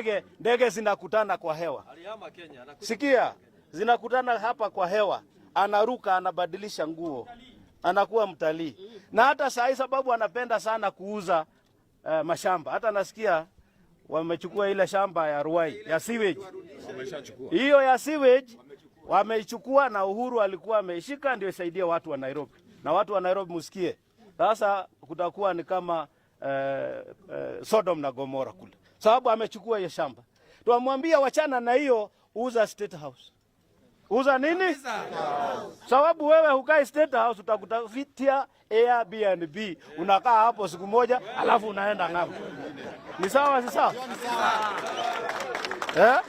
ndege, ndege zinakutana kwa hewa. Sikia, zinakutana hapa kwa hewa, anaruka, anabadilisha nguo, anakuwa mtalii. Na hata saa hii sababu anapenda sana kuuza mashamba. Hata nasikia wamechukua ile shamba ya Ruai ya sewage, hiyo ya sewage wameichukua, na Uhuru alikuwa ameishika ndio isaidie watu wa Nairobi. Na watu wa Nairobi msikie, sasa kutakuwa ni kama Sodom na Gomora kule, sababu amechukua hiyo shamba. Tuamwambia wachana na hiyo, uza State House. Uza nini? Sababu wewe hukai State House, utakutafutia Airbnb, unakaa hapo siku moja, alafu unaenda ng'ambo. Ni sawa, si sawa? Eh?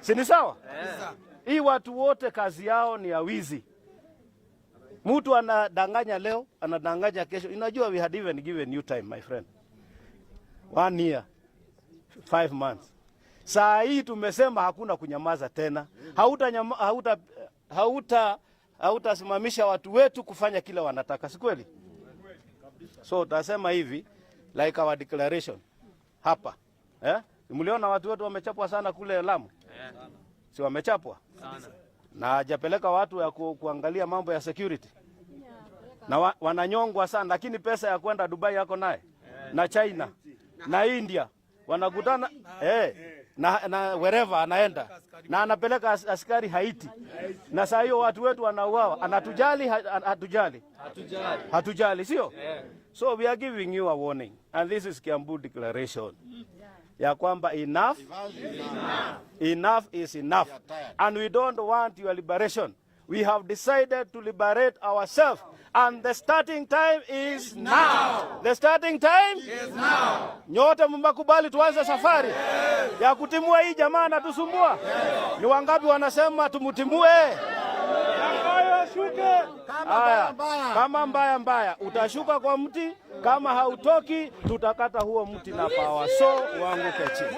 Si ni sawa? Hii watu wote kazi yao ni ya wizi. Mtu anadanganya leo, anadanganya kesho. Unajua we had even given you time, my friend. 1 year, 5 months. Saa hii tumesema hakuna kunyamaza tena. Hautasimamisha watu wetu kufanya kile wanataka, si kweli? So utasema hivi like our declaration hapa, eh? Mliona watu wetu wamechapwa sana kule Lamu, si wamechapwa na hajapeleka watu ya kuangalia mambo ya security na wananyongwa sana, lakini pesa ya kwenda Dubai yako naye na China na India wanakutana na wherever anaenda na anapeleka askari Haiti, na saa hiyo watu wetu wanauawa. Anatujali? Hatujali? Hatujali, sio? So we are giving you a warning and this is Kiambu Declaration ya kwamba enough, enough is enough and we don't want your liberation. We have decided to liberate ourselves and the starting time is now. The starting time is now. Nyote mmekubali tuanze safari ya kutimua hii jamaa anatusumbua? Ni wangapi wanasema tumutimue? Haya, kama mbaya mbaya utashuka kwa mti, kama hautoki tutakata huo mti na power saw uanguke chini.